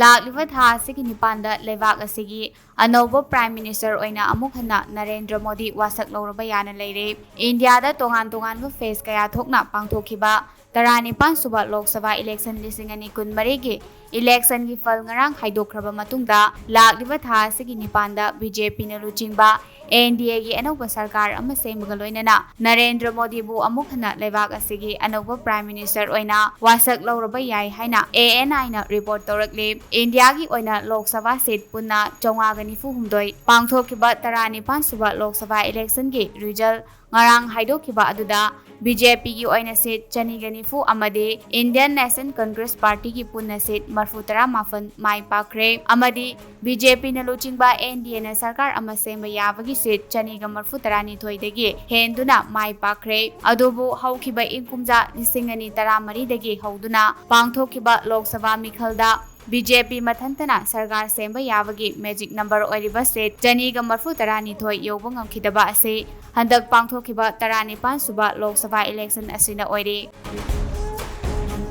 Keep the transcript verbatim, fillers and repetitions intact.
ꯂꯥꯛꯂꯤꯕ ꯊꯥ ꯑꯁꯤꯒꯤ ꯅꯤꯄꯥꯟꯗ ꯂꯩꯕꯥꯛ ꯑꯁꯤꯒꯤ ꯑꯅꯧꯕ Prime Minister ꯑꯣꯏꯅ ꯑꯃꯨꯛ ꯍꯟꯅ ꯅꯔꯦꯟꯗ꯭ꯔ ꯃꯣꯗꯤ ꯋꯥꯁꯛ ꯂꯧꯔꯕ ꯌꯥꯅ ꯂꯩꯔꯦ꯫ ꯏꯟꯗꯤꯌꯥꯗ ꯇꯣꯉꯥꯟ ꯇꯣꯉꯥꯟꯕ phase ꯀꯌꯥ ꯊꯣꯛꯅ ꯄꯥꯡꯊꯣꯛꯈꯤꯕ ꯇꯔꯥꯅꯤꯄꯥꯟ ꯁꯨꯕ ꯂꯣꯛ ꯁꯚꯥ election ꯂꯤꯁꯤꯡ ꯑꯅꯤ ꯀꯨꯟꯃꯔꯤꯒꯤ election ꯒꯤ ꯐꯜ ꯉꯔꯥꯡ ꯍꯥꯏꯗꯣꯛꯈ꯭ꯔꯕ ꯃꯇꯨꯡꯗ, ꯂꯥꯛꯂꯤꯕ ꯊꯥ ꯑꯁꯤꯒꯤ ꯅꯤꯄꯥꯟꯗ BJP ꯅ ꯂꯨꯆꯤꯡꯕ NDA ꯒꯤ ꯑꯅꯧꯕ ꯁꯔꯀꯥꯔ ꯑꯃ ꯁꯦꯝꯕꯒ ꯂꯣꯏꯅꯅ ꯅꯔꯦꯟꯗ꯭ꯔ ꯃꯣꯗꯤꯕꯨ ꯑꯃꯨꯛ ꯍꯟꯅ ꯂꯩꯕꯥꯛ ꯑꯁꯤꯒꯤ ꯑꯅꯧꯕ Prime Minister ꯑꯣꯏꯅ ꯋꯥꯁꯛ ꯂꯧꯔꯕ ꯌꯥꯏ ꯍꯥꯏꯅ ANI ꯅ report ꯇꯧꯔꯛꯂꯤ꯫ ꯏꯟꯗꯤꯌꯥꯒꯤ ꯑꯣꯏꯅ ꯂꯣꯛ ꯁꯚꯥ seat ꯄꯨꯟꯅ ꯆꯥꯝꯃꯉꯥꯒ ꯅꯤꯐꯨ ꯍꯨꯝꯗꯣꯏ ꯄꯥꯡꯊꯣꯛꯈꯤꯕ ꯇꯔꯥꯅꯤꯄꯥꯟ ꯁꯨꯕ ꯂꯣꯛ ꯁꯚꯥ election ꯒꯤ result ꯉꯔꯥꯡ ꯍꯥꯏꯗꯣꯛꯈꯤꯕ ꯑꯗꯨꯗ BJP ꯒꯤ ꯑꯣꯏꯅ seat ꯆꯅꯤꯒ ꯅꯤꯐꯨ ꯑꯃꯗꯤ Indian National Congress Party ꯒꯤ ꯄꯨꯟꯅ seat ꯃꯔꯐꯨ ꯇꯔꯥ ꯃꯥꯄꯟ ꯃꯥꯏ ꯄꯥꯛꯈ꯭ꯔꯦ ꯑꯃꯗꯤ BJP ꯅ ꯂꯨꯆꯤꯡꯕ NDA ꯅ ꯁꯔꯀꯥꯔ ꯑꯃ ꯁꯦꯝꯕ ꯌꯥꯕꯒꯤ seat ꯆꯅꯤꯒ ꯃꯔꯐꯨ ꯇꯔꯥꯅꯤꯊꯣꯏꯗꯒꯤ ꯍꯦꯟꯗꯨꯅ ꯃꯥꯏ ꯄꯥꯛꯈ꯭ꯔꯦ꯫ ꯑꯗꯨꯕꯨ ꯍꯧꯈꯤꯕ ꯏꯪ ꯀꯨꯝꯖꯥ ꯂꯤꯁꯤꯡ ꯑꯅꯤ ꯇꯔꯥꯃꯔꯤꯗꯒꯤ ꯍꯧꯗꯨꯅ ꯄꯥꯡꯊꯣꯛꯈꯤꯕ ꯂꯣꯛ ꯁꯚꯥ ꯃꯤꯈꯜꯗ BJP ꯃꯊꯟꯇꯅ ꯁꯔꯀꯥꯔ ꯁꯦꯝꯕ ꯌꯥꯕꯒꯤ magic number ꯑꯣꯏꯔꯤꯕ seat ꯆꯅꯤꯒ ꯃꯔꯐꯨ ꯇꯔꯥꯅꯤꯊꯣꯏ ꯌꯧꯕ ꯉꯝꯈꯤꯗꯕ ꯑꯁꯤ ꯍꯟꯗꯛ ꯄꯥꯡꯊꯣꯛꯈꯤꯕ ꯇꯔꯥꯅꯤꯄꯥꯟ ꯁꯨꯕ ꯂꯣꯛ ꯁꯚꯥ election ꯑꯁꯤꯅ ꯑꯣꯏꯔꯤ꯫